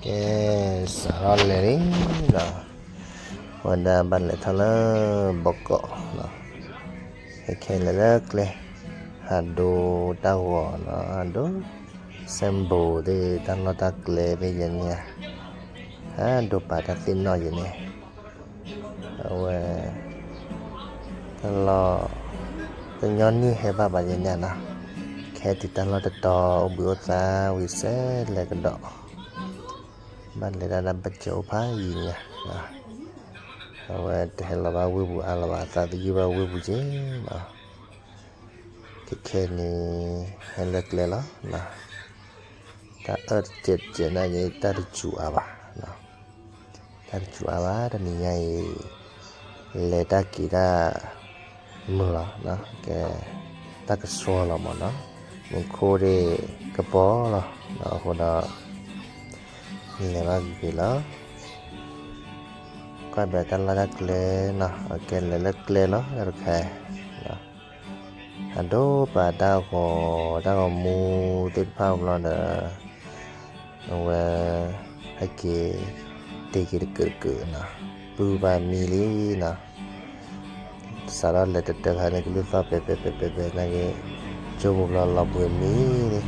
ကဲ, စးထီၣ်လဲၤလံနီၤ, ဝဲဒၣ်ဘၣ်လဲၤထီၣ်လၢဘီကီးနီၤ, ခဲခဲလဲၤလၢကျဲ, ဟးဒိတၢ်ဂီၤနီၤ, ဟးဒိ symbol သ့ၣ် တၢ်လီၢ်တၢ်ကျဲသ့ၣ်ယဲန့ၣ်ဧါ, ဟးဒိပာ်တၢ်သ့ၣ်နီၣ်ယဲန့ၣ်, အဝဲ တၢ်လီၢ် တညီနုၢ်ဟဲဘၣ်ဘၣ်ယဲန့ၣ်နီၤ, ခဲတုၤတၢ်လီၢ်တတီၤ အိၣ်ဘှံးအိၣ်သါဝံၤစဲးလဲၤကဒီး, ဘၣ်လဲၤတၢ်ဒၣ်ဘၣ်စၢၤအိၣ်ဖးယံာ်ညါ, အဝဲတဟဲလီၤဘၣ်ဝ့ၢ်ပူၤအါလီၤဘၣ် အသးသယုၢ်ဘၣ်ဝ့ၢ်ပူၤက့နီၤ, ခဲခဲန့ၣ် ဟဲလၢကျဲလီၤ, တၢ်အၢၣ်တစဲးတစဲးနာ်က့ တၢ်တစူၤအါဘၣ် တၢ်တစူၤအါဘၣ် တနံၤညါအံၤ လဲၤတၢ်က့ၤတၢ်မုာ်လီၤ, ကဲ တၢ်ကဆှီလီၤမ့ၢ်နီၤ, မူခိၣ်ဒၣ်ကပီၤလီၤ, အဃိဒီး လဲၤဘၣ်ဂ့ၤဂ့ၤလီၤ, ကွၢ်ဘၣ်တၢ်လီၢ်တၢ်ကျဲနီၤ, အကဲလဲၤလၢကျဲလီၤ တၢ်တခါ အဒိပာ်တၢ်ဂီၤ တၢ်ဂီၤမူသ့ၣ်တဖၣ်ဘျီဒီး အဝဲ ဟဲက့ၤ တ့က့ၤတကၢးကၢးနီၤ, ပုၢ်ဘၣ်မံလံနီၤ, စးထီၣ်လဲၤတတၢခါန့ၣ် ကလုၢ်သီၣ်ပဲာ်ပဲာ်ပဲာ်ပဲာ်ပဲာ်နာ်က့ ကၠိပူၤဘျီလီၤဘှံးမံလံ,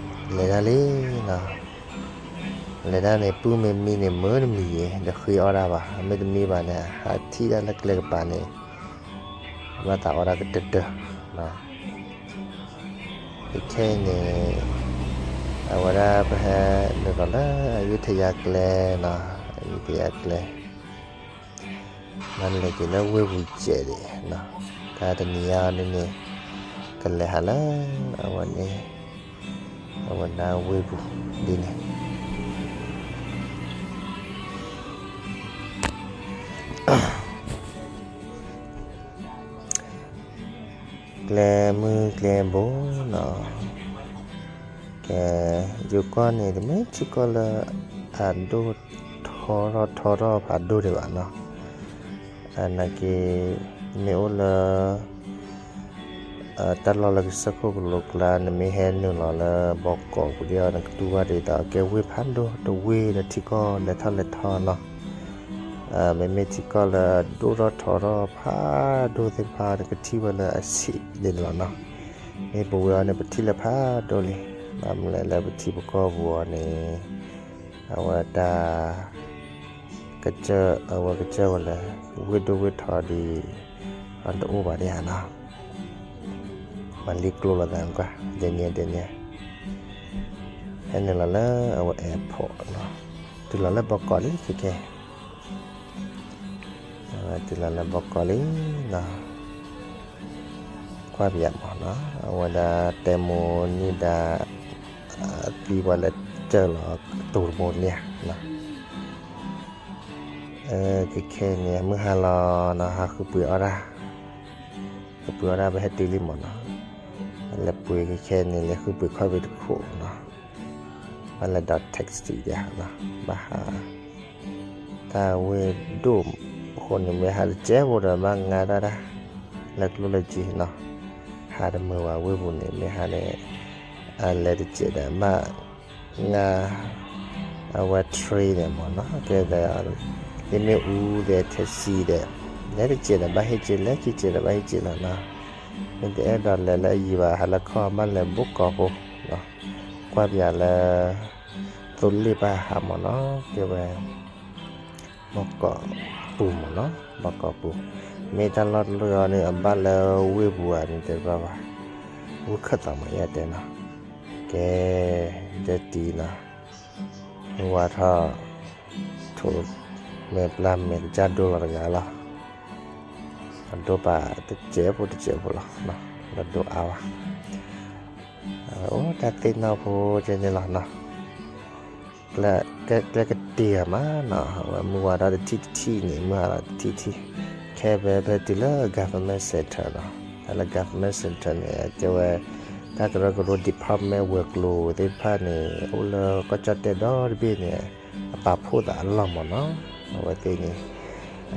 လဲၤတၢ်လံနီၤ, လဲၤတၢ်န့ၣ် ပုၢ်မ့ၢ်မံန့ၣ် မၢတမံၤအံၤ ဒီးဃ့အီၣ်တၢ်ဘၣ်, မ့ၢ်တမံဘၣ်န့ၣ် ဟးထံၣ်တၢ်လၢကျဲကပၤန့ၣ် ဘၣ်သးအီၣ်တၢ်ကတၢၢ်တၢၢ်, ခဲအံၤန့ၣ် အဝဲဒၣ်ပဟဲနုာ်လီၤလၢအယူထယၤကျဲနီၤ, အယူထယၤကျဲ မ့ၢ်လဲၤက့ၤလၢဝ့ၢ်ပူၤစဲးဒံး, တၢ်တနံၤညါအံၤန့ၣ် ကလဲၤဟးလၢ အဝဲန့ၣ် အဝဲဒၣ်ဝ့ၢ်ပူၤဒ်န့ၣ် ကျဲမုၢ်ကျဲဘိနီၤ, ကဲ ယိၤကီၢ်န့ၣ် တမ့ၢ်ထံကီၢ်လၢအဒိၣ်ထီထီၣ်ထီထီၣ်ဖးဒိၣ်ဒံးဘၣ်နီၤ, နာ်က့ မ့ၢ်အိၣ်လၢ တၢ်လီၢ်လၢကစၢၢ်ခိၣ်ကလိကျါ နမ့ၢ်ဟဲနုာ်လီၤလၢဘီကီးပူၤဒံးအီၤ နကတူၢ်ဘၣ်ဒ်သိးကဲဝ့ၢ်ဖးဒိၣ်တဝ့ၢ်လၢထံကီၢ်လဲၤထီၣ်လဲၤထီနီၤ, မ့မ့ၢ်ထံကီၢ်လၢအဒိၣ်ထီၣ်ထီထီၣ်ဖးဒိၣ်သ့ၣ်တဖၣ် နကထံၣ်ဝဲလၢအဆံးဒ်န့ၣ်လီၤနီၤ, မ့ၢ်ပဝဲအံၤန့ၣ် ပထံၣ်လၢဖးဒိၣ်လံ, ဘၣ်မနုၤလဲၣ်လၢပထံပကီၢ်ပူၤအံၤန့ၣ် အဝဲတၢ် ကစၢၢ် အဝဲကစၢၢ်ဝဲလၢ ဝ့ၢ်ဒိၣ်ဝ့ၢ်ထီဒ် အတအိၣ်ဘၣ်ဒံးဧါနီၤ, မၤလံကျိလိာ်သးကွၢ် ဒ်န့ၣ်ဒ်န့ၣ်, ဟဲနုာ်လီၤလၢအဝဲ airport နီၤ, တုၤလီၤလၢဘီကီးလံခဲခဲ တုၤလီၤလၢဘီကီးလံနီၤ, ကွၢ်ပယၤမးနီၤ, အဝဲဒၣ်တဲမိၢ်နံၣ်ဒါ သံပှၤလဲၤစၢၢ်လီၤကတိၤတဘိန့ၣ်နီၤ, ခဲခဲန့ၣ် မုၢ်ဟါလီၤနီၤ, ဟးဃုပှ့ၤအီၣ်ဒၣ်, ဃုပှ့ၤအီၣ်ဒၣ် ပဟဲတုၤလံမးနီၤ, လဲၤပှ့ၤခဲခဲန့ၣ် လဲၤဃုပှ့ၤခီၣ်ဘ့ၣ်တခိၣ်နီၤ, ဘၣ်လဲၤဒီး taxi ဒံးနီၤ, ဘၣ်ဟး တၢ်ဝ့ၢ်ဒိၣ်အဃိန့ၣ် မ့ၢ်ဟးတစဲးဖိဒီး ဘၣ်ငါတၢ်ဒၣ် လၢကျိၣ်လၢစ့နီၤ, ဟးတမုာ်ဘၣ်ဝ့ၢ်ပူၤန့ၣ် မ့ၢ်ဟးန့ၣ် အလဲၤတစဲးဒီး ဘၣ်ငါ အဝဲ train န့ၣ်မးနီၤ, ကဲဒီး ယမ့ၢ်အူဒီး taxi ဒီး လဲၤတစဲးဒီး ဘၣ်ဟ့ၣ်စ့ လဲၤခံစဲးဒီး ဘၣ်ဟ့ၣ်စ့လီၤနီၤ, မ့ၢ်တအဲၣ်ဒိးလဲၤလၢအယံၤဘၣ် ဟးလၢခီၣ် ဘၣ်လဲၤဘီကီးဖိနီၤ, ကွၢ်ပယၤလၢ သိလ့ၣ်ပၢ်ဟးမးနီၤ, ကဲဝဲ ဘီကီးပူၤမးနီၤ, ဘီကီးပူၤ, မ့ၢ်တၢ်လီၢ်တလီၢ်အံၤန့ၣ် အဘၣ်လၢဝ့ၢ်ပူၤဧါန့ၣ် တဲတဘၣ်ဘၣ်, ဝ့ၢ်ခၢၣ်သးမး ယတဲနီၤ, ကဲ ဒဲတံနီၤ, ဝါထီၣ် ထိး မဲာ်ဘျါမဲာ်ကစၢ်ဒိလီၤတဂၤလီၤ, အဒိပာ်တစဲးဖိတစဲးဖိလီၤ, လၢဒိအါဘၣ် အိၣ်တၢ်သ့ၣ်နီၣ်ဖိကဲန့ၣ်လီၤနီၤ, ကျဲကတ့ၢ်မးနီၤ, အဝဲမုၢ်ဝါထီၣ်တထံၣ်တထံၣ်န့ၣ် မုၢ်ဟါလီၤတထံၣ်ထံၣ်, ခဲဖဲဖဲတုၤလၢ government center နီၤ, တၢ်လၢ government center န့ၣ် တဲဝဲ တၢ်ကရၢကရိ department ဝဲၤကျိၤသ့ၣ်တဖၣ်န့ၣ် အိၣ်လၢကီၢ်ကၠီၣ်တဲၣ်ဒီတဘ့ၣ်န့ၣ် အပာ်ဖှိၣ်သးအလီၢ်မးနီၤ, အဝဲသ့ၣ်န့ၣ်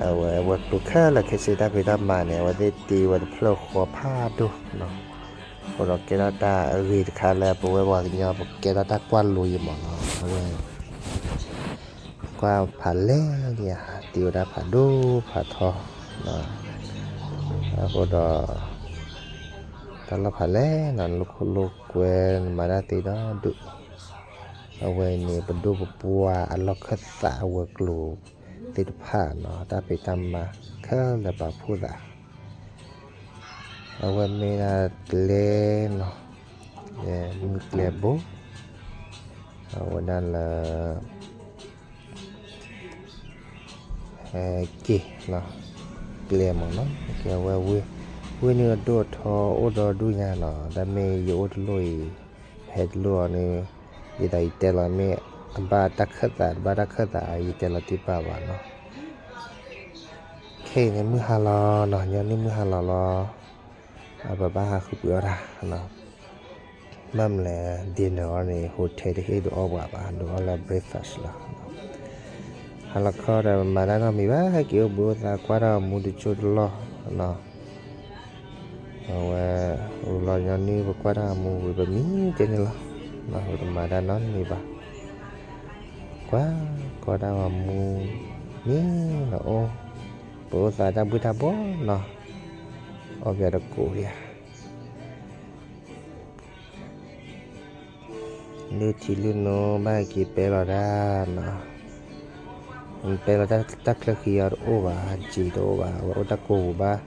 အဝဲဝဲၤကျိၤခဲလၢာ်ခဲဆ့ တၢ်ဖံးတၢ်မၤန့ၣ် အဝဲသ့ၣ်တ့ဝဲတဖျၢၣ်ဃီဖးဒိၣ်နီၤ, အဃိဒီးကဲထီၣ်တၢ်အဂ့ၤတခါလၢပဝဲပှၤကညီ ပကဲထီၣ်တၢ်ကွၢ်လိယံၤမးနီၤ, အဝဲ ကွၢ်ဖးလဲၢ်ဒံးဧါ, တ့ဝဲဒၣ်ဖးဒိၣ်ဖးထီ, အဃိဒီး တၢ်လီၢ်ဖးလဲၢ်နီၤ, လိၣ်ခိၣ်လိၣ်ကွဲ နမၤတၢ်သ့ဒီဒူၣ်, အဝဲန့ၣ် ပဒိၣ်ပပှၢ်အလီၢ်ခၢၣ်သးအဝဲၤကျိၤသ့ၣ်တဖၣ်နီၤ, တၢ်ဖံးတၢ်မၤခဲလၢာ်ပာ်ဖှိၣ်သး အဝဲမ့ၢ်ဒၣ်ကျဲနီၤ, မုၢ်ကျဲဘိ, အဝဲဒၣ်လၢ ဟဲက့ၤနီၤ, ကျဲမ့ၢ်နီၤ, ကဲဝဲ ဝ့ၢ်န့ၣ်အဒိၣ်အထီ အိၣ်ဒီဒူၣ်ညါနီၤ, တၢ်မ့ၢ်ယအိၣ်တလိၣ်အံၤ ဖဲတလိၣ်အီၤန့ၣ် ဒ်သိးယတဲလီၤမ့ၢ် အဘၣ်တၢ်ခၢၣ်သး တဘၣ်တၢ်ခၢၣ်သး ယတဲလီၤတ့ၢ်ပာ်ဘၣ်နီၤ. ခဲအံၤန့ၣ် မုၢ်ဟါလီၤနီၤ, ညီနုၢ်မုၢ်ဟါလီၤလီၤ, ပဘၣ်ဟးဃုပှ့ၤအီၣ်တၢ်, ဘၣ်မနုၤလဲၣ် dinner အီၤန့ၣ် hotel တဟ့ၣ်ဒုးအီၣ်ပှၤဘၣ်, ဒုးအီၣ်လၢ breakfast လီၤ. ဟါလီၤခီဒီး မၤတၢ်နီတမံၤဘၣ်, ဟဲက့ၤအိၣ်ဘှံးအိၣ်သါ ကွၢ်တၢ်ဂီၤမူတစိၢ်တလီၢ်နီၤ. အဝဲ အိၣ်လီၤညီနုၢ် ပကွၢ်တၢ်ဂီၤမူဝံၤ ပမံတန့ၢ်လီၤ, ပတမၤတၢ်နီတမံၤဘၣ်. ကွၢ် ကွၢ်တၢ်ဂီၤမူ မ့ၢ်လီၤအိၣ်, ပအိၣ်သးတၢ်ဘှ့ၣ်တၢ်ဘှီနီၤ, အီၣ်ဘၣ်တကိးဒံးဧါ လုၢ်ထံလုၢ်နိ ဘၣ်က့ၤပဲလီၤတၢ်နီၤ, ပဲလီၤတၢ်ချၢဃံအီၤတအိၣ်ဘၣ်, စ့တအိၣ်ဘၣ်, အဝဲအိၣ်တၢ်ကိၢ်ပူၤဘၣ်,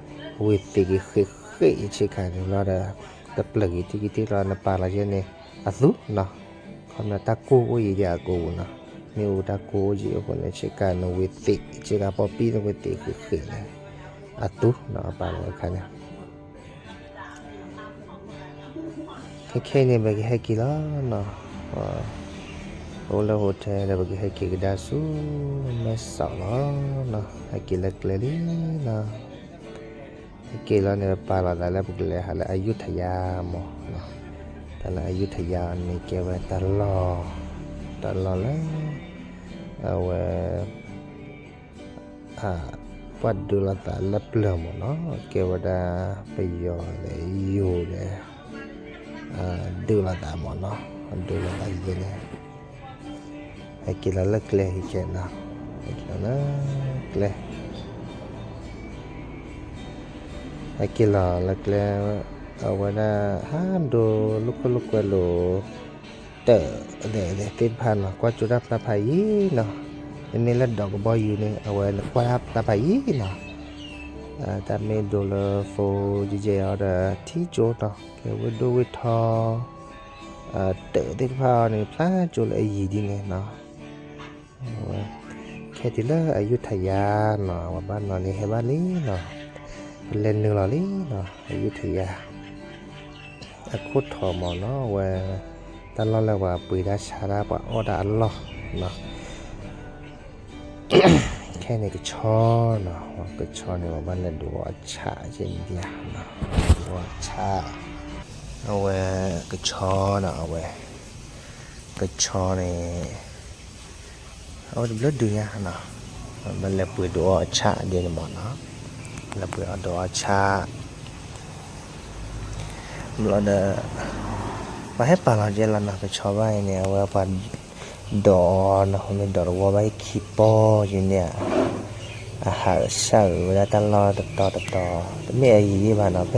ဝ့ၢ်သ့ၣ်က့ၤဃ့ဃ့ဆ့ကၤန့ၣ်လီၤဒီး တပျၢၢ်က့ၤထံက့ၤထံလီၤ နပာ်လီၤယဲန့ၣ် အသူနီၤ, ခီပညီတၢ်ကိၢ်အိၣ်ယံၤဒံးအကိၢ်ပူၤနီၤ, မ့ၣ်အူတၢ်ကိၢ်အိၣ်ယံၤအဃိန့ၣ် ဆ့ကၤနဝ့ၢ်သ့ၣ် ဆ့ကၤပီပံၣ်နဝ့ၢ်သ့ၣ်ဃ့ဃ့န့ၣ် အသူနီၤ အပာ်လီၤအခါန့ၣ် ခဲခဲအံၤန့ၣ် ပကဟဲက့ၤလီၤနီၤ, ပအိၣ်လၢ hotel ဒီး ပကဟဲက့ၤကဒါဆူ မဲၢ်စီးလီၤနီၤ, ဟဲက့ၤလၢကျဲလံနီၤ, ဟဲက့ၤလီၤန့ၣ် ပပာ်လီၤသးလၢပကလဲၤဟးလၢ အယူထယၤ မ့ၢ်နီၤ, တၢ်လၢ အယူထယၤ န့ၣ် ကဲဝဲတၢ်လီၢ်, တၢ်လီၢ်လၢ အဝဲ ပှၤဒုးလိာ်သးလၢပျၢၤမ့ၢ်နီၤ, ကဲဝဲဒၣ်ပယီၤဒီးယိၤဒီး ဒုးလိာ်သးမ့ၢ်နီၤ, ဒုးလိာ်သးယဲန့ၣ်, ဟဲက့ၤလီၤလၢကျဲဟံးကဲနီၤ, ဟဲက့ၤလီၤလၢကျဲ, ဟဲက့ၤလီၤလၢကျဲ, အဝဲဒၣ်ဟးဒိလိာ်ခိၣ်လိာ်ကွဲလိာ် တၢ်သ့ၣ်တဖၣ်နီၤ, ကွၢ်ကၠိတၢ်ဖျါဖးယံၤနီၤ, မ့မ့ၢ်လၢဒီးကဘီယူၤန့ၣ် အဝဲကွၢ်တၢ်ဖျါဖးယံၤနီၤ, တၢ်မ့ၢ်ဒိလၢ phone ယဲၢ်ယဲၢ်အီၤဒီး ထံကၠိနီၤ, ကဲဝ့ၢ်ဒိၣ်ဝ့ၢ်ထီ တၢ်သ့ၣ်တဖၣ်အီၤန့ၣ် ဖျါကၠိလၢအယံၤဒ်န့ၣ်နီၤ, အဝဲ ခဲတုၤလၢအယူထယၤနီၤ, အဝဲဘၣ်နီၤန့ၣ်ဟဲဘၣ်လံနီၤ, ပလဲၤနုာ်လီၤလံနီၤ, အယူထယၤ အခိၣ်ထီၣ်မ့ၢ်နီၤ, အဝဲ တၢ်လီၢ်လၢပှၤပှ့ၤတၢ်ဆါတၢ် ပှၤအီၣ်တၢ်အလီၢ်နီၤ, ခဲန့ၣ်ကဆီနီၤ, ကဆီန့ၣ် ပဘၣ်လဲၤဒုးအီၣ်အဆၣ်ကဲန့ၣ်ဒံးဧါ, ဒုးအီၣ်အဆၣ်, အဝဲ ကဆီနီၤ, အဝဲ ကဆီန့ၣ် အဝဲတဘျီဒုးညါနီၤ, ဘၣ်လဲၤပှ့ၤဒုးအီၣ်အဆၣ်ဒ်န့ၣ်မ့ၢ်နီၤ, လဲၤပှ့ၤအီၣ်ဒုးအီၣ်ဆၣ်, ဘျီဒီး ပှၤဟဲပာ်လီၤကဲလီၤနီၤ, ကဆီဘၣ်အံၤန့ၣ် အဝဲပှၤ ဒိးအီၤနီၤ, မ့ၢ်ဒိးတဝီဘၣ်ခံပီယံၤန့ၣ်ဧါ, အဟးဆၣ်အုးဝဲဒၣ်တၢ်လီၢ်တတီၤတတီၤ, တမ့ၢ်အယံၤယံၤဘၣ်နီၤ, ဖဲ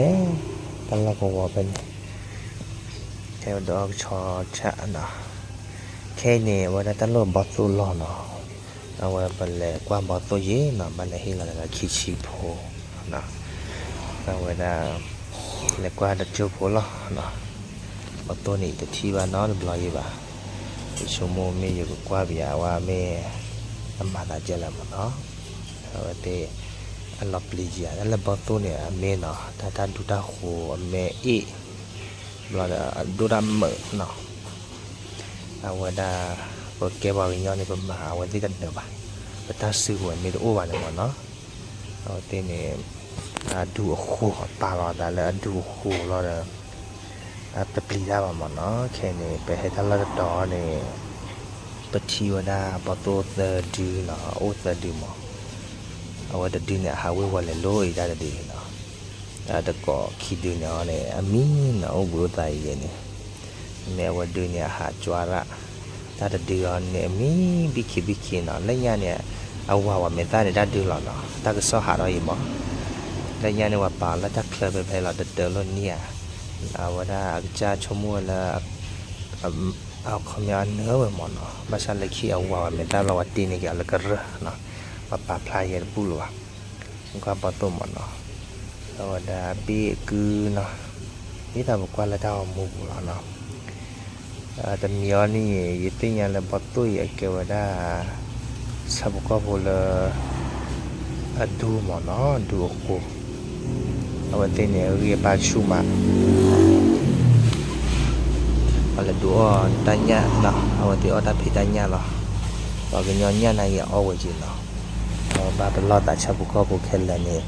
တၢ်လီၢ်ကဝီၤဖဲန့ၣ် ထဲဒုးအီၣ်ကဆီဆၣ်နီၤ, ခဲအံၤန့ၣ် အဝဲဒၣ်တၢ်လီၢ်ဘီသိၣ်လီၢ်နီၤ, အဝဲပလဲၤကွၢ်ဘီသိၣ်ယံၤနီၤ, ဘၣ်လဲၤဟ့ၣ်လီၤလၢခံဆံဖိ အဝဲဒၣ် လဲၤကွၢ်တစိၢ်ဖိလီၤ, ဘီသိၣ်န့ၣ် ယတထံၣ်ဘၣ်နီတဘျီယံၤဘၣ်, ယဆိကမိၣ်မ့ၢ်ယကကွၢ်ပယၤဝဲမ့ၢ် အမၤသးဒ်လဲၣ်မ့ၢ်နီၤ, အဝဲသ့ၣ် အလီၤပျံၤယံၤဧါ, တၢ်လၢဘီသိၣ်န့ၣ် အမ့ၢ်နီၤ, တၢ်တၢ်ဒူတၢ်ဃိၤအမ့ၢ်အ့ၣ်, ဘျီဒီးအဒိၣ်တၢ်မုာ်နီၤ, အဝဲဒၣ် ပကဲပှၤကညီန့ၣ် ပမၤအဝဲသ့ၣ်တနၢၤဘၣ်, ပတၢ်စုကဝဲၤမ့ၢ်တအိၣ်ဘၣ်န့ၣ်မ့ၢ်နီၤ, အဝဲသ့ၣ်န့ၣ် အဒူအဃိၤ ပာ်လီၤသးလၢအဒူအဃိၤလီၤဒီး ပပျံၤတၢ်ဘၣ်မ့ၢ်နီၤ, ခဲအံၤန့ၣ် ပဟဲတၢ်လီၢ်တတီၤန့ၣ် ပထံၣ်ဝဲဒၣ်ဘီသိၣ်သၢဒုနီၤ, အိၣ်သၢဒုမ့ၢ်, အဝဲတဒုန့ၣ် အဟးဝ့ၤဝီၤလဲၤလိၤအံၤတၢ်တဒုန့ၣ်နီၤ, တကိးခံဒုန့ၣ်အီၤန့ၣ် အမံနီၤ အိၣ်ဘှံးအိၣ်သါယဲန့ၣ်, မ့ၢ်အဝဲဒုန့ၣ် အဟးကွၢ်ရၣ်, တ တၢ်တဒုအီၤန့ၣ် အမံဘံခ့ဘံခ့နီၤ, လၢညါန့ၣ် အဝၤဝၤမဲာ်သၣ်န့ၣ် တၢ်ဒုလီၤနီၤ, တၢ်ကစီၣ်ဟးထီၣ်အံၤမး, လၢညါန့ၣ် ပှၤပာ်လၢတၢ်ချၢဖဲဖဲလီၤတတၢလီၤန့ၣ်ဧါ, အဝဲဒၣ်အကစၢ်ဆိကမိၣ်ဝဲလၢ အခီပညီအနၢဝဲမးနီၤ, ဘၣ်ဆၣ်လၢခံအဝၤဝၤမဲာ်သၣ်ဘျီ ပှၤတ့န့ၢ်က့ၤအီၤလၢကရၢၢ်နီၤ, ပှၤပာ်ဖျါယဲတဘူၣ်လၢၤဘၣ်, ကွၢ်ဘီၣ်သိၣ်မးနီၤ, အဝဲဒၣ်အဘ့ၣ်အကုနီၤ, ဒ်သိးပကွၢ်လၢတၢ်ဂီၤမူပူၤလီၤနီၤ. တမံၤအီၤန့ၣ် ယသ့ၣ်ညါလၢဘီၣ်သိၣ်အံၤအကဲဝဲဒၣ် ဆၣ်ဖိကီၢ်ဖိလၢ အဒူမးနီၤ, ဒူအဃိ, အဝဲသ့ၣ်န့ၣ် အဂံၢ်အဘါဆူၣ်မး ပှၤလဲၤဒုးအီၣ်တၢ်ညၣ်နီၤ, အဝဲသ့ၣ်အီၣ်တၢ်ဖံးတၢ်ညၣ်လီၤ, ပှၤကညီညၣ်နာ်က့ၤအီၣ်ဝဲက့ၤနီၤ, အဝဲဘၣ်ပလီၢ်သးဆၣ်ဖိကီၢ်ဖိခဲလၢာ်န့ၣ်,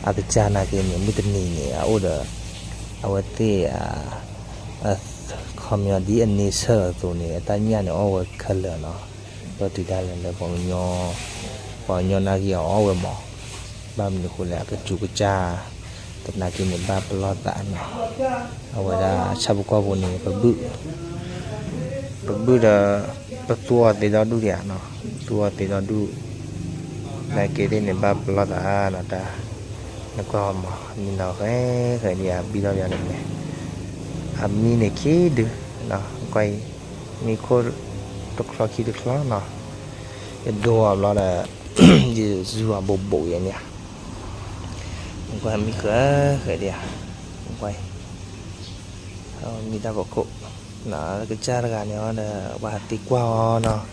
အကစၢ်နာ်က့ၤန့ၣ် မုၢ်တနံၤန့ၣ် အအိၣ်ဒီး အဝဲသ့ၣ် အခီပညီဒ်အန့ဆၢၣ်အသိးန့ၣ် အတၢ်ညၣ်န့ၣ်အီၣ်ဝဲခဲလၢာ်နီၤ, ဒီးတုၤဒၣ်လဲာ်လၢပှၤကညီ, ပှၤကညီနာ်က့ၤအီၣ်ဝဲမး, ဘၣ်မနုၤအဃိလဲၣ် အကစူးကစၢ်, သနာ်က့န့ၣ်ဘၣ်ပလီၢ်သးနီၤ, အဝဲဒၣ်ဆၣ်ဖိကီၢ်ဖိန့ၣ် ပဘုၣ်, ပဘုၣ်ဒီး, ပသူအီၤသ့ဒီဒူၣ်ဒံးဧါနီၤ, သူအီၤသ့ဒီဒူၣ်, သနာ်က့သ့ၣ်န့ၣ်ဘၣ်ပလီၢ်သးနီၤတၢ်, နကွၢ်အီၤမး မံနီၤဃဲဃဲဒံးဧါ ဘံထီၣ်ဘၣ်န့ၣ်, အမံန့ၣ်ခံဒု, ကွၢ်အံၤ, မံခိၣ်တချီခံတချီနီၤ, ယဒိအီၤဘျီဒီး, ယစူၤအီၤဘိးဘိးယဲန့ၣ်ဧါ, ကွၢ်မံဃဲဃဲဒံးဧါ, ကွၢ်အံၤ, မံတၢ်ဖီခိၣ်, ကစၢ်တဂၤန့ၣ်အီၤဒီး ပှၤဟးသံကွၢ်အီၤနီၤ,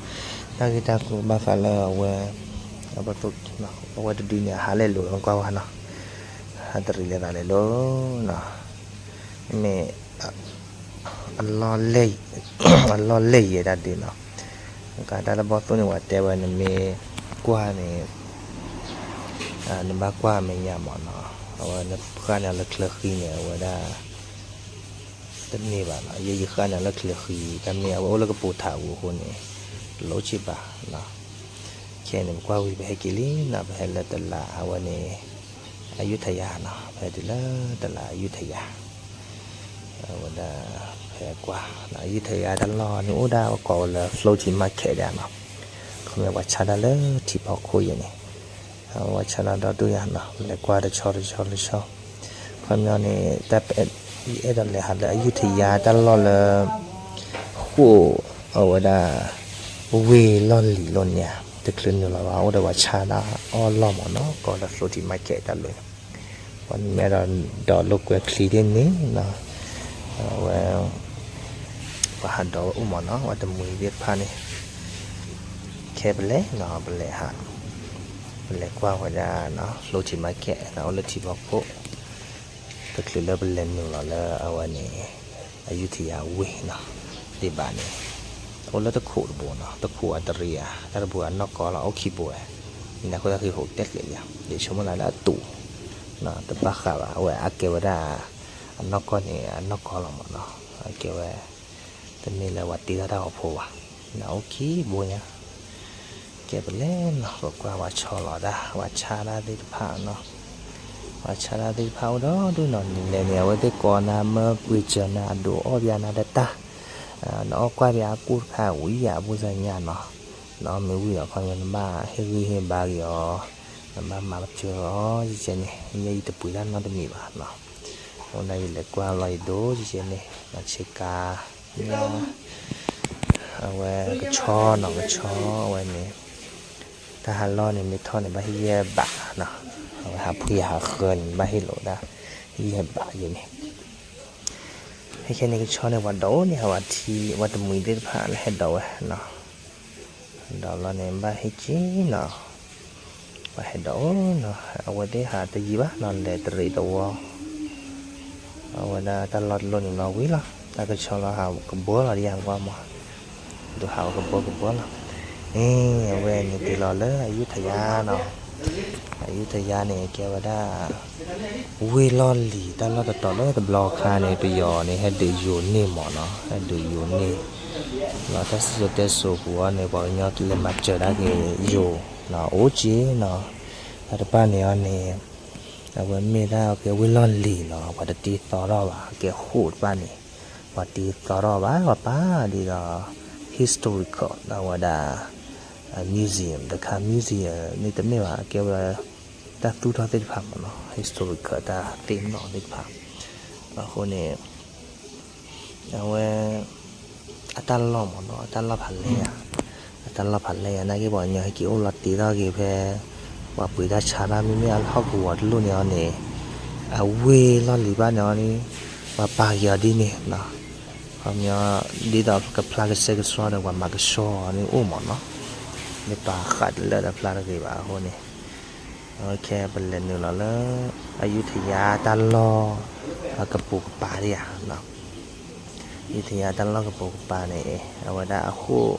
တၢ်ဂ့ၢ်တၢ်ကျိၤဘၣ်ဃးလၢအဝဲ, အဝဲတဒုန့ၣ် အဟးလဲၣ်လိၤလီၤကွၢ်ဝဲနီၤ, ဟးတရံးလဲၤသးလဲၣ်လိၤနီၤ, မ့ၢ် အလီၢ်လဲၢ်ယဲဒၣ်ဒုနီၤ, ကတၢ်လၢဘီၣ်သိၣ်န့ၣ် ပှၤတဲဝဲနမ့ၢ်ကွၢ်န့ၣ်, နဘၣ်ကွၢ်အမဲာ်ညါမးနီၤ, အဝဲနဃၣ်န့ၢ်အီၤလၢချၢဃံန့ၣ် အဝဲဒၣ် တန့ၢ်ဘၣ်နီၤ, ယဲယဃၣ်န့ၢ်အီၤလၢချၢဃံ တၢ်မ့ၢ်အဝဲအိၣ်လၢကပိာ်ထးပူၤအဃိန့ၣ်, တလိၣ်ဆံးဘၣ်နီၤ, ခဲအံၤန့ၣ် ပကွၢ်ဝံၤပဟဲက့ၤလံနီၤ, ပဟဲလၢတလးအဝဲန့ၣ်, အယုထယၤနီၤ, ပဟဲတုၤလၢတလးအယုထယၤ အဝဲဒၣ်, ဖဲကွၢ်, အယုထယၤတၢ်လီၢ်န့ၣ် အိၣ်ဒၣ်ဝဲကိးဝဲလၢ floating market ဒၣ်နီၤ, ခီမ့ၢ်ပှၤဆါတၢ်လၢထံဖီခိၣ်ယဲန့ၣ်, ပှၤဆါတၢ်ဒီဒူၣ်ယၤနီၤ, ပလဲၤကွၢ်တဆီတဆီတဆီ, ခီမ့ၢ်န့ၣ် တၢ်အဲၣ်ဒိးလဲၤဟးလၢအယုထယၤတၢ်လီၢ်လၢ ဃိာ်, အဝဲဒၣ်, ဝ့ၢ်လီၢ်လံၤလီၤန့ၣ်ဧါ, တချုးနုာ်လီၤဘၣ် အိၣ်ဒီးပှၤဆါတၢ်အီၣ်လီၢ်မးနီၤ, ကိးလၢ floating market တၢ်လီၢ်န့ၣ်, ပှၤမ့ၢ်အဲၣ်ဒိးဒိးလိာ်ကွဲချံဒ်န့ၣ်နီၤ, အဝဲ ပှၤဟးဒိးဝဲအိၣ်မးနီၤ, ပှၤတမှံၤသ့ၣ်တဖၣ်န့ၣ်, ခဲပလဲၤနီၤ ပလဲၤဟး, ပလဲၤကွၢ်ဝဲဒၣ်နီၤ floating market အိၣ်လၢထံဖီခိၣ်, တချုးလၢပလဲၤနုာ်လီၤလၢအဝဲန့ၣ်, အယုထယၤဝ့ၢ်နီၤ, ဒ်ဘၣ်န့ၣ်, အိၣ်လၢတခိးတဘိနီၤ, တခိးအတရံးဧါ, တၢ်တဘိအနီၢ်ကီၢ်လီၤ အိၣ်ခံဘိဝဲ, မ့ၢ်နၢ်ခိၣ်တၢ်ဃံဖိတဲကျဲၤလံ, ယဆိကမိၣ်သးလၢအတူး, တဘၣ်ဃးဘၣ်, အဝဲအကဲဝဲဒၣ်, အနီၢ်ကီၢ်န့ၣ် အနီၢ်ကီၢ်လီၤမးနီၤ, အကဲဝဲ တမ့ၢ်လၢပှၤတ့ထီၣ်တၢ်ဂီၤဖိဘၣ်, နအိၣ်ခံဘိညါ, ကဲပလဲၤနီၤ ပကွၢ်ပှၤဆီလီၤတၢ် ပှၤဆါတၢ်သ့ၣ်တဖၣ်နီၤ, ပှၤဆါတၢ်သ့ၣ်တဖၣ်အိၣ်ဒီဒူၣ်နီၤ, နလဲၤန့ၣ် အဝဲသ့ၣ်ကိးနၤမၢပှ့ၤစၢၤနၤ အဒိးအီၣ်ဘၣ်နၤတၢ်တၢ်, နအီၣ်ကွၢ်ဘၣ်အကူၣ်တခါဝံၤယၤအဘူၣ်စၢ်ညါနီၤ, နအီၣ်မ့ၢ်ဝံၤဒီးခီမ့ၢ်နဘၣ်ဟ့ၣ်ဂံၢ်ဟ့ၣ်ဘါက့ၤအီၤ, နဘၣ်မၤကစၢၤအီၤ ယကဲန့ၣ် ယဲယတပှ့ၤတၢ်နီတမံၤဘၣ်နီၤ, အဃိန့ၣ်ယလဲၤကွၢ်လီၤယဒိၣ်ယကဲန့ၣ် ဆ့ကၤ အဝဲကဆီနီၤ ကဆီ အဝဲန့ၣ်, တၢ်ဟးလီၢ်န့ၣ် မ့ၢ်ထီၣ်န့ၣ် ဘၣ်ဟ့ၣ်ယဲၢ်ဘးနီၤ, အဝဲဟးဖှံဟးဃၢၤန့ၣ် ဘၣ်ဟ့ၣ်လိာ်ဒၣ် ယဲၢ်ဘးယဲန့ၣ်, ခဲခဲန့ၣ်ကဆီန့ၣ် ပှၤဒိးအိၣ်န့ၣ် ပှၤထံ ပှၤတမှံၤသ့ၣ်တဖၣ်လၢဟဲဒိးဝဲနီၤ, ဒိးလီၤန့ၣ် ဘၣ်ဟ့ၣ်က့ၤနီၤ ပှၤဟဲဒိးအိၣ်နီၤ အဝဲသ့ၣ်ဟးတယံာ်ဘၣ်နီၤ လဲၤတရံးသဝီ, အဝဲဒၣ်တၢ်လီၢ်တလီၢ်န့ၣ်လီၤဝံၤလီၤ တၢ်ကဆီလီၤဟးကဘီလီၤဒ်ယၤကွၢ်မး, ဒိးဟးကဘီကဘီလီၤ, အဝဲန့ၣ်တုၤလီၤလၢအယူထယၤနီၤ, အယူထယၤန့ၣ် ကဲဝဲဒၣ် ဝ့ၢ်လီၢ်လံၤ တၢ်လီၢ်တတီၤလၢတဘျီအခါန့ၣ် ပယီၤန့ၣ် ဟဲဒုးယိၤန့ၢ်မးနီၤ, ဟဲဒုးယိၤန့ၢ် လီၤတၢ်စံၣ်စိၤတဲစိၤပူၤအီၤန့ၣ် ပှၤကညီလဲၤမၤစၢၤဒၣ်က့ၤယိၤနီၤ, အိၣ်က့ၤနီၤ, တၢ်တဖၣ်န့ၣ်အီၤန့ၣ် အဝဲမ့ၢ်ဒၣ်ကဲဝ့ၢ်လီၢ်လံၤနီၤ, ပှၤတတ့သီထီၣ်ဘၣ်, ကဲဃိာ်တဖၣ်န့ၣ် ပှၤတ့သီထီၣ်ဘၣ်, ပှၤပာ်ဒ်ဒီး ဟ historical ဒၣ်ဝဲဒၣ် museum တခါ museum န့ၣ်တမ့ၢ်ဘၣ် ကဲဝဲဒၣ် တၢ်သူၣ်ထီၣ်သ့ၣ်တဖၣ်မ့ၢ်နီၤ historical တၢ်သ့ၣ်နီၣ်သ့ၣ်တဖၣ် အဃိန့ၣ် အဝဲ အတၢ်လီၢ်မ့ၢ်နီၤ အတၢ်လီၢ်ဖးလဲၢ်ယၤ အတၢ်လီၢ်ဖးလဲၢ်ယၤ နာ်က့ပှၤကညီဟဲက့ၤအိၣ်လီၤတ့ထီၣ်က့ၤဖဲ ပှၤပှ့ၤတၢ်ဆါတၢ် မ့မ့ၢ်အဟီၣ်ကဝီၤတလိၣ်န့ၣ်အီၤန့ၣ် အဝ့ၢ်လီၢ်လံၤဘၣ်န့ၣ်အီၤန့ၣ် ပှၤပာ်က့ၤအီၤဒ်န့ၣ်နီၤ ခီပညီ ဒ်သိးကဖျါကဆှဲကဆှီဒီးပှၤမၤကဆှီအီၤန့ၣ်အိၣ်မ့ၢ်နီၤ မ့ၢ်ပာ်ဃာ်တလၢာ်ဒီးဖျါတဂ့ၤဘၣ်အဃိန့ၣ် ခဲပလဲၤနုာ်လီၤလၢ အယူထယၤတၢ်လီၢ် ကပိာ်ကပၤဒ်ဧါ ယူထယၤတၢ်လီၢ်ကပိာ်ကပၤန့ၣ် အဝဲဒၣ်အဃိၣ်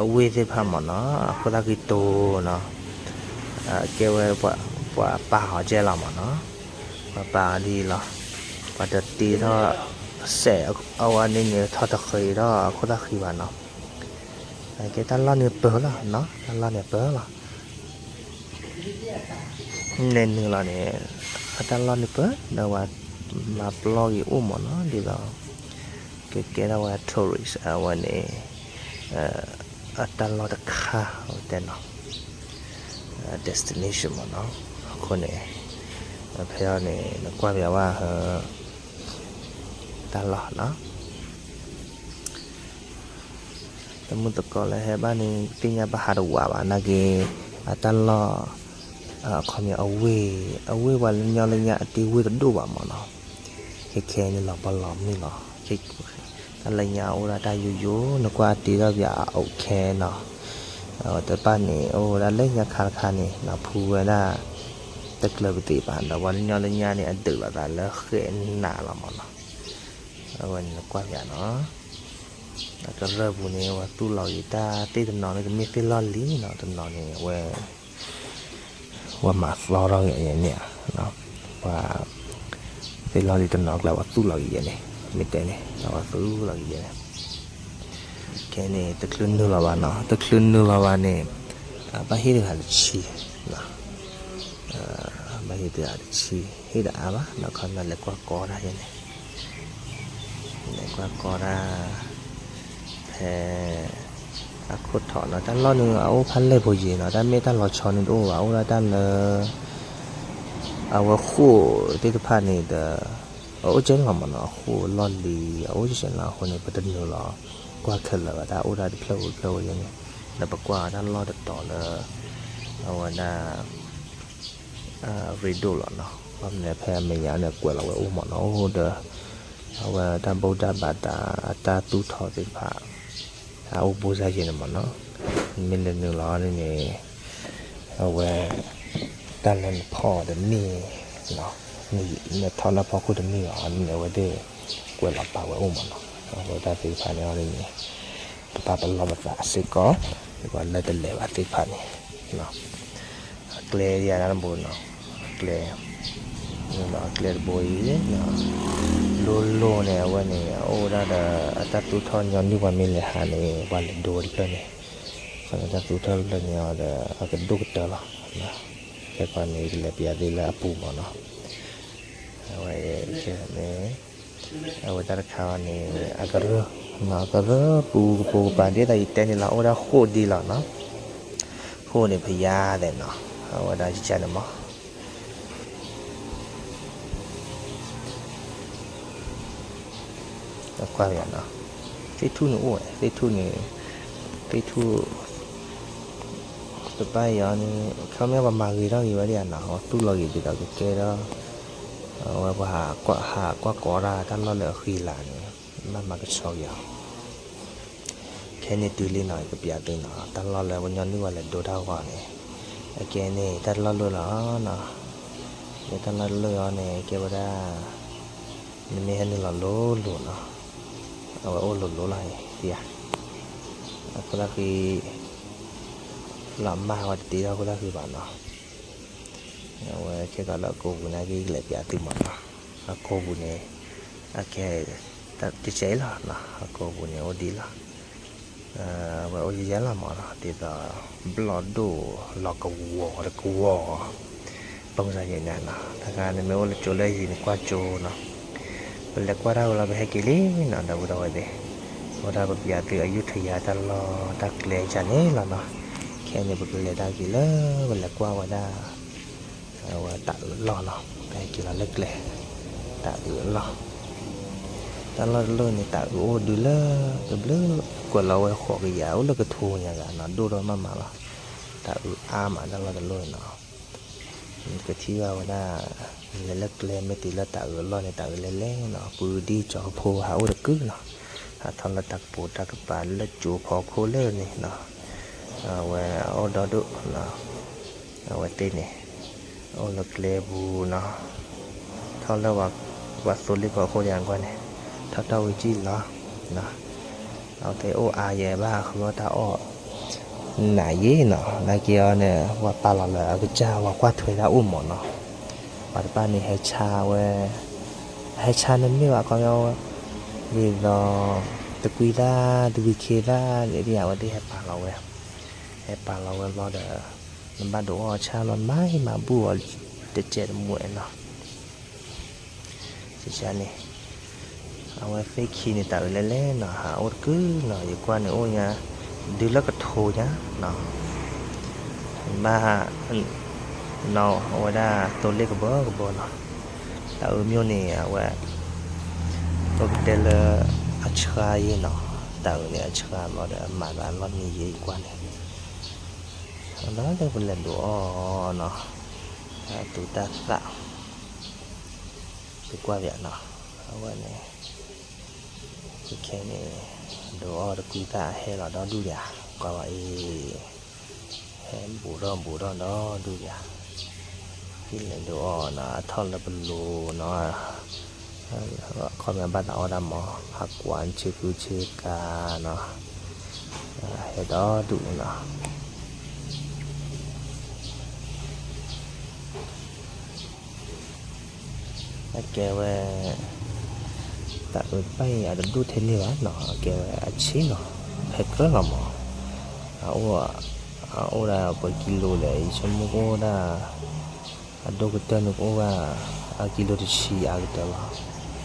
အဝ့ၢ်သ့ၣ်တဖၣ်မ့ၢ်နီၤ အခိၣ်သၣ်ဃံတိၤနီၤ ကဲဝဲ ပှၤပာ်အီၤကဲလီၤမ့ၢ်နီၤ ပှၤပာ်အီၤဒ်လီၤ ပှၤတတ့ထီၣ်စဲး အဝဲန့ၣ်န့ၣ်ထီၣ်တဃ့ထီၣ်အခိၣ်သၣ်ဃံဘၣ်နီၤ ကဲတၢ်လီၢ်န့ၣ်ပၢၢ်လီၤနီၤ တၢ်လီၢ်န့ၣ်ပၢၢ်လီၤ လဲၤနုာ်လီၤန့ၣ် အတၢ်လီၢ်န့ၣ်ပၢၢ် ဒီးပှၤမၤပျီက့ၤအိၣ်မ့ၢ်နီၤ ဒ်သိး ကကဲထီၣ်ဝဲ tourist အဝဲန့ၣ် အတၢ်လီၢ်တခါ အဝဲတဲနီၤ destination မ့ၢ်နီၤ အဃိန့ၣ် ဖဲအံၤန့ၣ် နကွၢ်ပၠးဝဲ တၢ်လီၢ်နီၤ တမုၢ်သကိးလၢဟဲဘၣ်န့ၣ် သ့ၣ်ညါဘၣ်ဟးတဝးဘၣ် နာ်က့ အတၢ်လီၢ် အခီပညီအဝ့ၢ် အဝ့ၢ်ပှၤလၢညီလၢညါအတ့ဝ့ၢ်တဒိၣ်ဘၣ်မ့ၢ်နီၤ ခဲခဲန့ၣ်လီၤဘီလီၤမုၢ်လီၤ တၢ်လၢညါအိၣ်ဒၣ်တၢ်ယိယိ နကွၢ်အတ့ထီၣ်ပၠးအအိၣ်ခဲနီၤ အဝဲတဖၣ်န့ၣ် အိၣ်ဝဲဒၣ်လၢညါခါတခါန့ၣ် နဖူဝဲဒၣ် တကျၢၤပသ့ၣ်ဘၣ် ဒီးပှၤလၢညီလၢညါန့ၣ် အဒုးလိာ်သးလၢဃဲးနးလီၤမ့ၢ်နီၤ အဝဲန့ၣ်နကွၢ်ပၠးနီၤ အကရၢၢ်ပူၤန့ၣ် ပှၤသူၣ်လီၤက့ၤတၢ်သ့ၣ်တနီၤန့ၣ် ကမ့ၢ်သ့ၣ်လီၢ်လံၤနီၤ တနီၤန့ၣ် အဝဲ ပှၤမၤသီထီၣ်က့ၤအံၤန့ၣ် ပှၤ သ့ၣ်လီၢ်လံၤတနီၤကျါ ပှၤသူၣ်လီၤက့ၤယဲန့ၣ် မ့ၢ်တဲန့ၣ် ပှၤသူၣ်လီၤက့ၤယဲန့ၣ် ခဲန့ၣ် တချုးနုာ်လီၤဘၣ်နီၤ တချုးနုာ်လီၤဘၣ်န့ၣ် ဘၣ်ဟ့ၣ်တဂၤတဆံ ဘၣ်ဟ့ၣ်တဂၤတဆံ ဟ့ၣ်တအါဘၣ် ဒီးခီမ့ၢ်လဲၤကွၢ်ကီတၢ်ယဲန့ၣ် လဲၤကွၢ်ကီတၢ် ဖဲ အခိၣ်ထီၣ်နီၤ တၢ်လီၢ်န့ၣ် အအိၣ်ဖးလဲၢ်ဖိယံၤနီၤ တၢ်မ့ၢ်တၢ်လီၤဆီန့ၣ်တအိၣ်ဘၣ် အိၣ်ဒၣ်တၢ်လၢ အဝဲဃိၣ်သ့ၣ်တဖၣ်န့ၣ်ဒီး အအိၣ်ကဲလီၤမ့ၢ်နီၤ အဃိၣ်လီၢ်လံၤ အအိၣ်ကဲလီၤအဃိန့ၣ် ပတနုာ်လီၤ ကွၢ်ခဲလၢာ်ဘၣ် တၢ်အိၣ်ဒၣ်တဖျၢၣ်ဧိၤတဖျၢၣ်ဧိၤယဲန့ၣ် ဒီးပကွၢ်တၢ်လီၢ်တတီၤလၢ အဝဲဒၣ် ရ့ဒိၣ်လီၤနီၤ ဘၣ်မနုၤဖဲအမဲာ်ညါန့ၣ် ကွဲးလီၤဝဲအိၣ်မ့ၢ်နီၤ အိၣ်ဒီး အဝဲတၢ်ဘူၣ်တၢ်ဘါတၢ် အတၢ်သူၣ်ထီၣ်သ့ၣ်တဖၣ် အအိၣ်ဘူးစၢ်ယဲန့ၣ်မ့ၢ်နီၤ မ့ၢ်လဲၤနုာ်လီၤန့ၣ်န့ၣ် အဝဲ တၢ်လၢနဖီၣ်တန့ၢ် နထီၣ်နၢ်ဖီခိၣ်တန့ၢ်ဘၣ်န့ၣ် အဝဲသ့ၣ် ကွဲးလီၤပာ်ဝဲအိၣ်မ့ၢ်နီၤ အဝဲတၢ်သ့ၣ်တဖၣ်န့ၣ်န့ၣ် ပပာ်ပလီၢ်ပသးစ့ၢ်ကီး ပှၤလၢတလဲၤဘၣ်သ့ၣ်တဖၣ်န့ၣ် အကျဲယၤတၢ်တဘိနီၤ အကျဲ အကျဲတဘိအံၤ လိၤလိၤန့ၣ် အဝဲန့ၣ် အအိၣ်ဝဲဒၣ်ဒီး အတၢ်သူၣ်ထီၣ်ညီနုၢ်ပှၤမ့ၢ်လဲၤဟးန့ၣ် ပှၤလဲၤဒိဝဲတဖျၢၣ်န့ၣ် ခီန့ၣ်တၢ်သူၣ်ထီၣ်တဖျၢၣ်န့ၣ်အီၤဒီး အကဒိၣ်ကတၢၢ်လီၤ ခဲကီန့ၣ် ကလဲၤပျးသ့လၢအပူၤမ့ၢ်နီၤ အဝဲန့ၣ် အဝဲတၢ်တခါအံၤန့ၣ် အကရၢၢ် အကရၢၢ်ပူၤကပိာ်ကပၤဒ်သိးယတဲန့ၣ်လီၤ အိၣ်ဒၣ်ဃိၣ်ဒ်လီၤနီၤ ဃိၣ်န့ၣ်ဖယါသဲးနီၤ အဝဲဒၣ်ယကန့ၣ်မး ကွၢ်ပၠးနီၤ သ့ၣ်ထူၣ်န့ၣ်အိၣ်ဝဲ သ့ၣ်ထူၣ်န့ၣ် သ့ၣ်ထူၣ် တပၢ်အံၤအီၤန့ၣ် ခီမ့ၢ်ပှၤမၤဂ့ၤထီၣ်ဂ့ၤဝဲဒၣ်နီၤ အဝဲသူၣ်လီၤဂ့ၤဒ်သိးကကဲထီၣ် အဝဲပှၤဟးကွၢ်ကီတၢ် တၢ်လီၢ်လၢအဃံလၤန့ၣ် ဘၣ်မၤကဆှီက့ၤအီၤ ခဲန့ၣ်တုၤလံနီၤ ကပျးသုနီၤ တၢ်လီၢ်လၢပှၤညီနုၢ်ပှၤလဲၤဒိတၢ်ဂီၢ်န့ၣ် အကဲန့ၣ် တၢ်လီၢ်လၢလီၤနီၤ ကဲတၢ်လီၢ်လၢလီၤန့ၣ် ကဲဝဲဒၣ် နမ့ၢ်ဟဲနုာ်လီၤလိၤလိၤနီၤ အဝဲအိၣ်လိၤလိၤလီၤ သ့ဧါ အခိၣ်သၣ်ဃံ လီၤမၢ်ဝဲတတ့ထီၣ်ခိၣ်သၣ်ဃံဘၣ်နီၤ အဝဲခဲကီးလၢအကိာ်ပူၤန့ၣ် ကလဲၤပျးသုမးနီၤ အကိာ်ပူၤန့ၣ် အကဲ တကဲအံၤလီၤနီၤ အကိာ်ပူၤန့ၣ်အိၣ်ဒ်လီၤ အဝဲအိၣ်ယဲၢ်လီၤမးနီၤ ဒ်သိး ဘျီၣ်ဒိၣ် လီၤကဝီၤတကဝီၤ ပမုၢ်စၢ်ယဲၢ်ညါနီၤ တခါနမ့ၢ်အိၣ်လၢကၠိလၢယံၤနကွၢ်ကၠိနီၤ ပလဲၤကွၢ်တၢ်ဝဲလီၤ ပဟဲက့ၤလံနီၤ ဒီပုၢ်ဒီဝဲၢ်သ့ၣ် ဝဲဒၣ်ပပျးသုအယုထယၤတၢ်လီၢ်တၢ်ကျဲယါန့ၣ်လီၤနီၤ. ခဲအံၤန့ၣ် ပကလဲၤဒၣ်က့ၤလၢ ပလဲၤကွၢ်ဝဲဒၣ် အဝဲတၢ်အုးအလီၢ်နီၤ. ပဟဲက့ၤလီၤလၢကျဲ တၢ်အုးအလီၢ်, တၢ်လီၢ်တလီၢ်န့ၣ် တၢ်အုးအိၣ်ဒုးလၢ တဘျုးကွၢ်လီၤဝဲဃိးကယၤ အိၣ်လၢကထိညါဂၤနီၤ, ဒိၣ်ထီၣ်မးမးလီၤ. တၢ်အုးအါမး တၢ်လီၢ်တလီၢ်နီၤ. ကထံၣ်ဘၣ်ဝဲဒၣ် လဲၤလၢကျဲမ့ၢ်တုၤလၢတၢ်အုးအလီၢ်န့ၣ် တၢ်အုးလဲၤလဲၤနီၤ, ပုၢ်ဒံကၠီကဖိဟးအိၣ်တကုၢ်နီၤ, ဟးထီၣ်လၢတၢ်ကပိာ်တၢ်ကပၤလၢကၠိဖီခိၣ်လၢန့ၣ်နီၤ, အဝဲအိၣ်ဒီဒူၣ်နီၤ, အဝဲသ့ၣ်န့ၣ် အိၣ်လၢကျဲပူၤနီၤ, ထီၣ်လၢပှၤသိလ့ၣ်ဖီခိၣ်ဒံးအကွၢ်န့ၣ်, ထီၣ်ထီၣ်ဝံၤကံၣ်လီၤနီၤ. အဝဲသ့ၣ်အိၣ်အါယဲဘၣ်ဃုအီၣ်တၢ်အီၣ် နးယံၤနီၤ, နာ်က့အီၤန့ၣ် ပှၤပာ်လီၤလၢအကစၢ် ပှၤကွၢ်ထွဲတၢ်အိၣ်မးနီၤ, ပှၤတဖၣ်န့ၣ်ဟဲဆါဝဲ, ဟဲဆါန့ၣ်မ့ၢ်ဘၣ်ခီပညီဝဲ, ဒ်သိး တကွံသၣ် တဝံၤခ့သၣ်န့ၣ် ဒ်အဝဲသ့ၣ်ဟဲပာ်လီၤဝဲ, ဟဲပာ်လီၤဝဲဘျီဒီး နဘၣ်ဒုးအီၣ်ဆၣ်လီၤ နမၤဟ့ၣ်မၤဘူၣ်အီၤ တကဲးတမှဲးနီၤ. န့ၣ် အဝဲသ့ၣ်ခံန့ၣ် တၢ်အုးလဲၤလဲၤနီၤ, ဟးအိၣ်တကုၢ်နီၤ, ယကွၢ်န့ၣ်အိၣ်ညါ ဒုးလၢကထိညါနီၤ, ဘၣ် နီၤ အဝဲဒၣ်သိလ့ၣ်ကဘီကဘီနီၤ. တၢ်အုးမ့ၢ်န့ၣ် အဝဲ ပကတဲလၢ အဆှါယဲနီၤ, တၢ်အုးန့ၣ်အဆှါလီၤဒီး အမၤသးလီၤနံၤယဲ ယကွၢ်န့ၣ် လီၤဒီးပလဲၤဒုးအီၣ်နီၤ, တၢ်သူတၢ်သၣ် ပကွၢ်ပနီၤ, အဝဲန့ၣ် ခဲခဲန့ၣ် ဒုးအီၣ်တကွံသၣ်ဟဲလီၤဒီဒူၣ်ယၤ, ကွၢ်ဘၣ်အံၤ ဟဲဘူးထီၣ်ဘူးထီၣ်ဒီဒူၣ်ယၤ, ဟံၣ်လဲၤဒုးအီၣ်နီၤ, အထီၣ်လၢပလိၤနီၤ, ခီပညီဘၣ်သးအီၣ်တၢ်မး, ဟးကွၢ်ဆ့ကူဆ့ကၤနီၤ, ဟဲဒီဒူၣ်နီၤ. အကဲဝဲ တၢ်အုးတဖၣ်အံၤ အတဒူၣ်ထဲန့ၣ်ဘၣ်နီၤ, အကဲဝဲအဆ့နီၤ, ဖဲကြၢးလီၤမး, အအိၣ် အအိၣ်ဒၣ်ပှဲၤကံလိလဲၣ်, ယဆိကမိၣ်ကအိၣ်ဒၣ် အဒိၣ်ကတၢၢ်န့ၣ်ကအိၣ်ဘၣ် အကံလိတဆံအါကတၢၢ်လီၤ,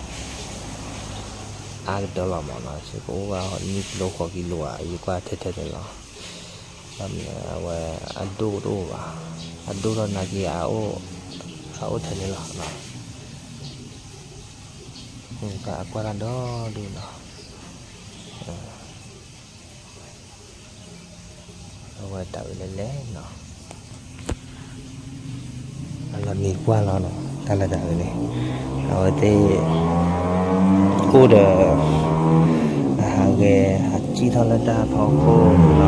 အါကတၢၢ်လီၤမးနီၤ, ကအိၣ်ဘၣ်နွံကံလိဃိးကံလိဧါ, ယကွၢ်ထဲထဲန့ၣ်လီၤ. ဘၣ်မနုၤအဝဲ အဒိၣ်တအိၣ်ဘၣ်, အဒိၣ်ထီၣ်နာ်က့ အအိၣ်ထဲန့ၣ်လီၤ. အကွၢ်တၢ်ဒီဒူၣ်နီၤ, အဝဲတၢ်အုးလဲၤလဲၤနီၤ, အလီၤနံၤကွၢ်လီၤနီၤ, တၢ်လၢတၢ်အုးန့ၣ် အဝဲသ့ၣ် အိၣ်ဒီး အဟးဂဲၤ ဟးစံၣ်ထီၣ်လၢတၢ်ဖီခိၣ်နီၤ.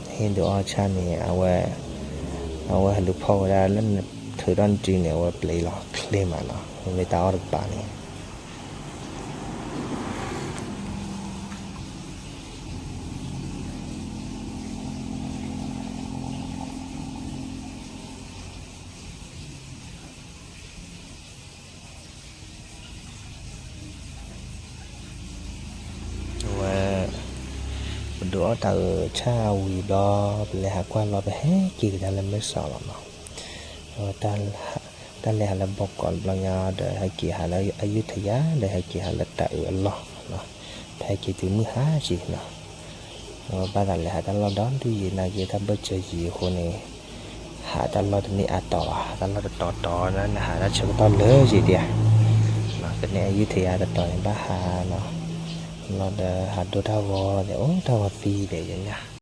ဟ့ၣ်ဒုးအီၣ်ဆၣ်န့ၣ် အဝဲ အဝဲဟဲလူၤဖီၣ်ဝဲဒၣ်လၢ ထုးထီၣ်နတုၤန့ၣ် အဝဲပျံၤလီၤချ့မးနီၤ, မ့ၢ်တၢ်အီၣ်တကပၤန့ၣ် အဝဲ ပဒုးအီၣ်တၢ်အုးဆၣ်ဝံၤဒီး ပလဲၤဟးကွၢ်လီၤ ပဟဲက့ၤကဒါလၢမဲၢ်ဆီးလီၤနီၤ. အဝဲ တၢ်လဲၤဟးလၢဘီကီးတဘျီညါဒီး ဟဲက့ၤဟးလၢအယုထယၤ ဒီးဟဲက့ၤဟးလၢတၢ်အုးအလီၢ်နီၤ. ဖဲက့ၤတုၤမုၢ်ဟါက့ၤနီၤ. အဝဲဘၣ်သးလဲၤဟးတၢ်လီၢ်ဒီဒူၣ်ယံၤ နာ်က့တၢ်ဘၢၣ်စၢၤယံၤအဃိန့ၣ် ဟးတၢ်လီၢ်တန့ၢ်အါတီၤဘၣ်, တၢ်လီၢ်တတီၤတီၤန့ၣ် နဟးတၢ်ဆၢကတီၢ်လၢယံၤဒံးဧါ. ကန့ၢ်အယုထယၤတတီၤန့ၣ် ဘၣ်ဟးနီၤ, လီၤဒီးဟးဒိတၢ်ဂီၤဒီး အိၣ်တၢ်ဂီၤသံဒီးယညၣ်